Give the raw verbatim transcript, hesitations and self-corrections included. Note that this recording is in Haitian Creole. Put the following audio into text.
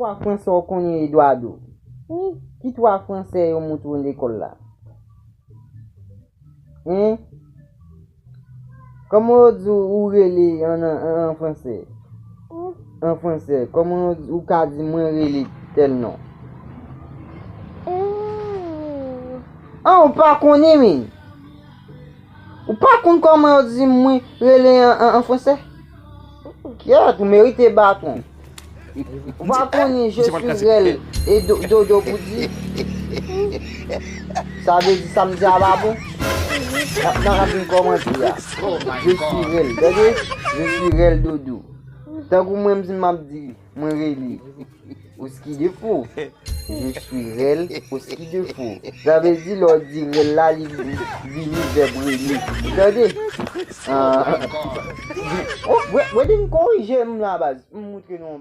Twa fransè w konnen, Eduardo? Ki twa fransè yo montre w lekòl la? Hein? Kòman yo di w, ou rele an, an, an, an fransè? An fransè, kòman yo di, ou ka di mwen rele tèl non? An, ou pa konnen, men. Ou pa konn kòman yo di mwen rele an, an, an fransè? Kyèt, ou merite baton. Ou pa konnen je suis rèl e do- dodo pou di? Sa vle di sa m di a pa bon? N ap, n ap vin kòmante a. Je suis rèl, tande? Je suis rèl dodo. Tankou mwen menm si m ap di, mwen rele Oski de fo. Je suis rèl Oski de fo. Sa vle di lè w di rèl la, li vini vèb rele. Ou tande? Ah. Oh, Weden korije m la baz. M moutre nou.